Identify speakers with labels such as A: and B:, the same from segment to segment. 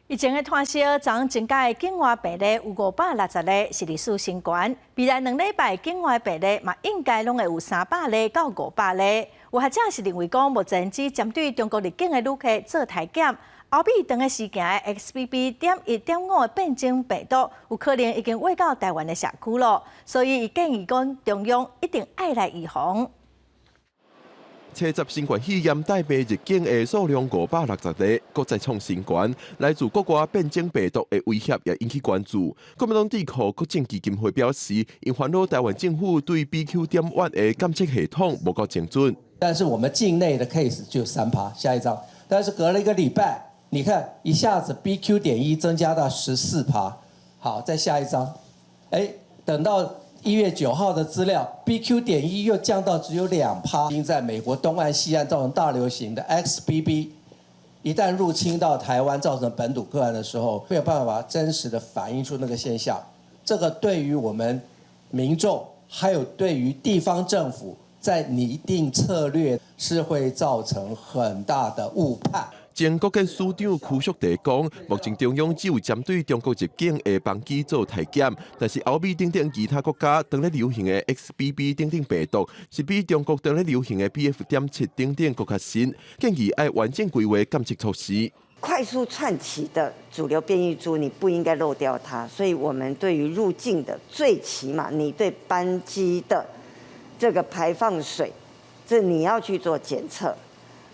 A: 疫情的拖燒，昨增加的境外病例有560個，是歷史新高。未來2禮拜境外病例嘛，應該攏會有300例到500例。有學者是認為講，目前只針對中國入境的旅客做篩檢，後尾當個時行的 XBB.1.5的變種病毒，有可能已經挖到台灣的社區囉。所以，伊建議講，中央一定愛來預防。
B: 查十新冠肺炎帶病入境的數量560例，閣再創新高。來自國外變種病毒的威脅也引起關注。國民黨智庫國政基金會表示，𪜶煩惱台灣政府對 BQ.1的監測系統無夠精準。
C: 但是我們境內的 case 就3趴，下一張。但是隔了一個禮拜，你看一下子 BQ.1增加到14趴。好，再下一張。哎，等到1月9號的資料，BQ.1又降到只有2趴。在美國東岸、西岸造成大流行的 XBB，一旦入侵到台灣，造成本土個案的時候，沒有辦法真實的反映出那個現象。這個對於我們民眾，還有對於地方政府，在擬定策略是會造成很大的誤判。
B: 前國建署長邱淑媞講，目前中央只有針對中國入境的班機做篩檢，但是歐美等等其他國家當咧流行的 XBB 等等病毒，是比中國當咧流行的 BF.7等等閣較新，建議愛完整規劃監測措施。
D: 快速竄起的主流變異株，你不應該漏掉它。所以我們對於入境的，最起碼你對班機的這個排放水，這你要去做檢測。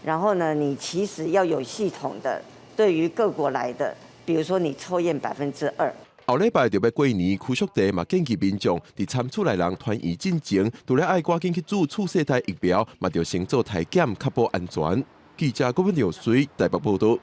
D: 然後呢，你其實要有系統的，對於各國來的，比如說你抽驗2%。
B: 後禮拜就欲過年，邱淑媞嘛建議民眾佇參厝內人團圓進前，除了愛趕緊去注次世代疫苗，嘛著先做篩檢，確保安全。記者郭文耀水台北報道。